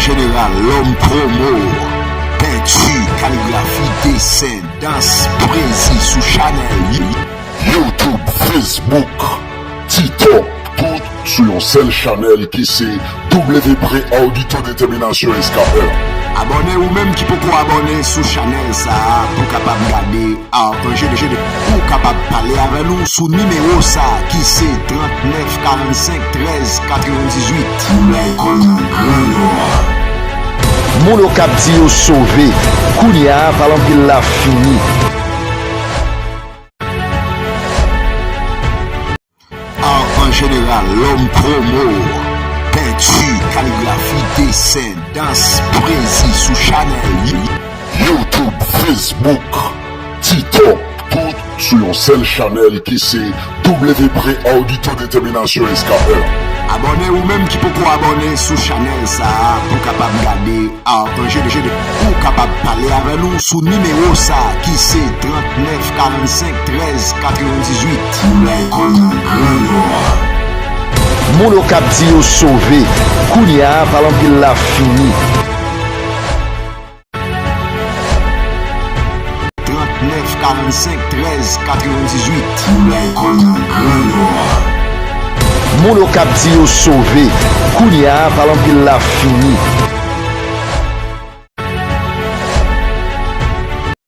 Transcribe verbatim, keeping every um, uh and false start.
Jeneral Lòm Pwomo, penti, kaligrafi, desen, dans, pwezi sou chanèl YouTube, Facebook, TikTok, tout sou yon sèl chanèl ki se W P Audito Determination Escapeur. Abòne ou menm ki poko abòne sou chanèl sa a pou kapab gade Aranje de Jede. Ou kapab pale avè nou sou nimewo sa a ki se trannèf karannsenk trèz katrevendizuit. Pou lèkòl nan Gran Nò. Moun Okap di yo sove. Kounye a, pale anpil la fini. Art an jeneral, Lòm Pwomo, penti, kaligrafi, desen, dans, pwezi sou chanèl YouTube, Facebook, TikTok, tout sou yon sèl chanèl ki se W P Audito Determination Escapeur. Abòne ou menm ki poko abòne sou chanèl sa a pou kapab gade Art an Jede. Ou kapab pale avè nou sou nimewo sa a ki se trannèf karannsenk trèz katrevendizuit. Pou lèkòl nan Gran Nò. Moun Okap di yo sove. Kounye a, pale anpil la fini. Trannèf karannsenk trèz katrevendizuit. Pou lèkòl nan Gran Nò. Moun Okap di yo sove. Kounye a, pale anpil la fini.